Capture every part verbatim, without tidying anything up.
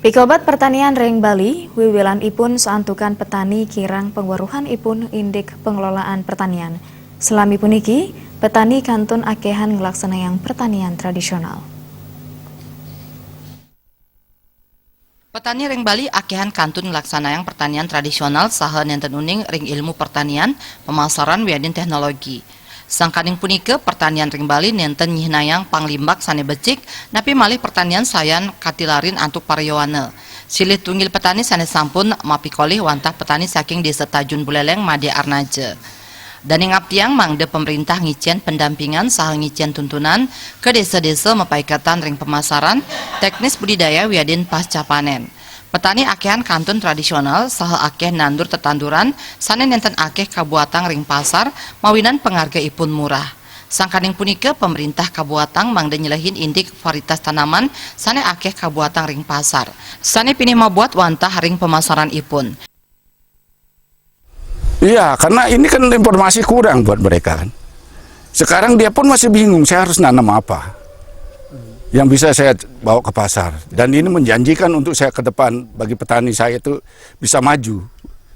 Pikobat pertanian ring Bali, wiwilanipun saantukan petani kirang pangweruhanipun indik pengelolaan pertanian. Salami puniki, petani kantun akehan nglaksanayang pertanian tradisional. Petani ring Bali akehan kantun nglaksanayang pertanian tradisional saha nenten uning ring ilmu pertanian, pemasaran wiadin teknologi. Sangkaning punika, pertanian ring Bali nenten nyihnayang panglimbak sane becik, napi malih pertanian sayan katilarin antuk para yowana. Silih tunggil petani sane sampun mapikolih wantah petani saking Desa Tajun Buleleng, Made Arnaja. Dane ngaptiang mangda pamrintah ngicen pendampingan saha ngicen tuntunan ka desa-desa mapaiketan ring pemasaran, teknis budidaya wiadin pasca panen. Petani akehan kantun tradisional saha akeh nandur tetanduran sane nenten akeh kabuatang ring pasar mawinan pangargaipun murah. Sangkaning punika, pamrintah kabuatang mangda nyelehin indik varietas tanaman sane akeh kabuatang ring pasar, sane pinih mabuat wantah ring pemasaranipun. Iya, karena ini kan informasi kurang buat mereka kan. Sekarang dia pun masih bingung, saya harus nanam apa yang bisa saya bawa ke pasar. Dan ini menjanjikan untuk saya ke depan, bagi petani saya itu bisa maju.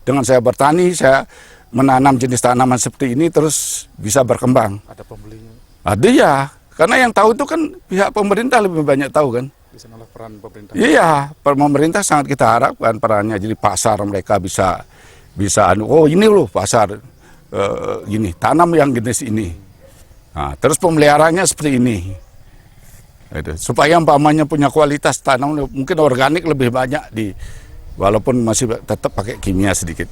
Dengan saya bertani, saya menanam jenis tanaman seperti ini, terus bisa berkembang. Ada pembelinya. Ada ya, karena yang tahu itu kan pihak pemerintah lebih banyak tahu kan. Di sanalah peran pemerintah. Iya, per-, pemerintah sangat kita harapkan perannya. Jadi pasar mereka bisa, bisa anu, "Oh, ini loh pasar, eh, gini, tanam yang jenis ini." Nah, terus pemeliharaannya seperti ini. Itu. Supaya umpamanya punya kualitas tanam, mungkin organik lebih banyak di, walaupun masih tetap pakai kimia sedikit.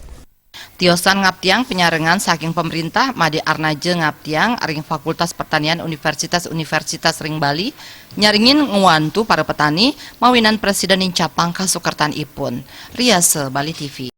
Tiosan ngaptiang panyarengan saking pemerintah, Made Arnaja ngaptiang ring Fakultas Pertanian universitas-universitas ring Bali, nyaringin ngwantu para petani, mawinan presiden nincapang kasukertanipun. Riasa Bali T V.